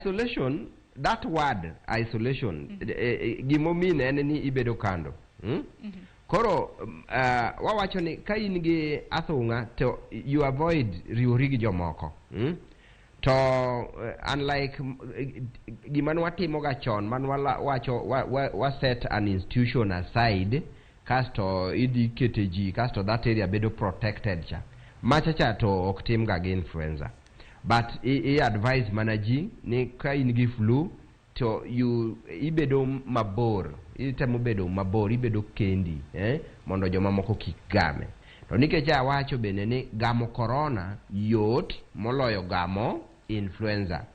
Isolation, that word isolation, gimomean en ni ibedo kando, Koro wawacho ni ka in gi athung'a to you avoid riwori gi jomoko, To unlike gima nwatimoga chon man wacho wa set an institution aside, kasto idhi kete ji, kasto that area bedo protected cha macha cha, to ok timga gi influenza. But i advise mana ji ni ka in gi flu to you ibedo mabor, itemo bedo mabor, ibedo kendi, mondo jomamoko kik game. To nikech awacho bende ni gamo corona yot moloyo gamo influenza,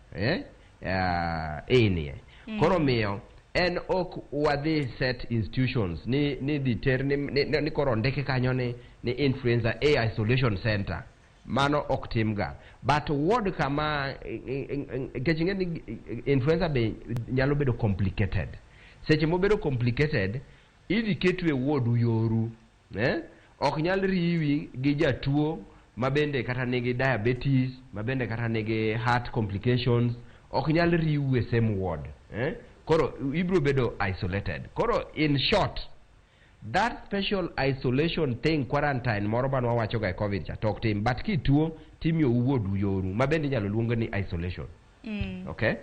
inie. Koro miyo en ok wadhi set institutions ni dhi ter ni koro ndiki kanyo ni influenza A isolation center. Mano ok timga. But ward kama nikech ing'e ni influenza be nyalo bedo complicated. Seche mobedo complicated, idhi ketu e ward yoru, Ok nyal riwi gi jatuo ma bende kata nigi diabetes, ma bende kata nigi heart complications, ok nyal riwu e same ward, Koro ibiro bedo isolated. Koro in short, that special isolation thing, quarantine moro mane wawacho ga e COVID cha, to ok tim. But kituo timiyou ward yoru, ma bende inyalo luong ni isolation. Okay?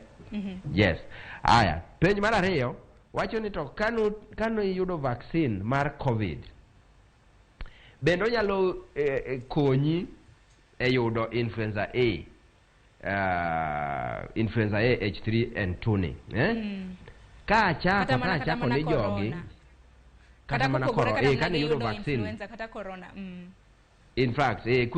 Yes. Aya, penj mar ariyo wacho ni to kano iyudo vaccine mar COVID, bende onyalo konyi e yudo influenza A, influenza A H3N2 ni, eh? Ka achako Kata mana ka kata achako mana ni jogi corona. Kata mana kopogore corona kata mana kane gi iyudo yudo vaccine influenza kata corona. In fact, question